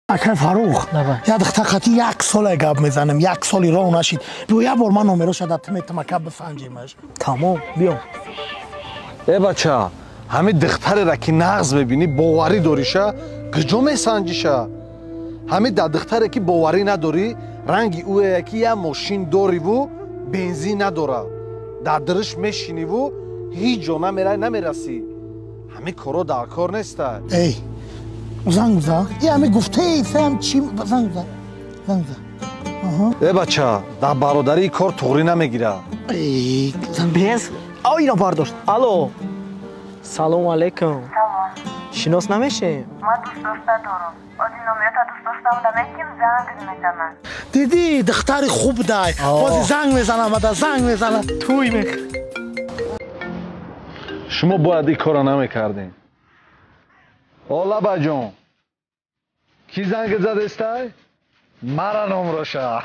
Акай Фарух, як духтар қати як сола гап мезанем, як соли роҳ нашид. Биё, як бор ман номероша дар тиметам, ака, бисанҷимаш. Тамом, биё. Э бача, ҳамин духтарера ки нағз мебинӣ, боварӣ дориша, куҷо месанҷиша? Ҳамин дар духтаре ки боварӣ надорӣ, ранги ӯе ки як мошин дориву бензин надора, дар дириш мешиниву ҳеҷ ҷо намерасӣ. Ҳамин корро дар кор неста. Эй, занг зан. И ҳами гуфтаи сам чи, занг зан, занг зан. Э бача, дар бародарии кор туғрӣ намегирад. Без о ино бардошт. Алло, салому алайкум. Шинос намешем? Ман дӯстдошта дорам. Ози номерата дӯстдоштам дамеким, занг мезанам. Дидӣ, духтари хуб дай. Бози занг мезанам, ада занг мезанам. Туй мех. Шумо бояд ин корро намекардем. О лабаҷон, кӣ занг задестай? Мара номроша.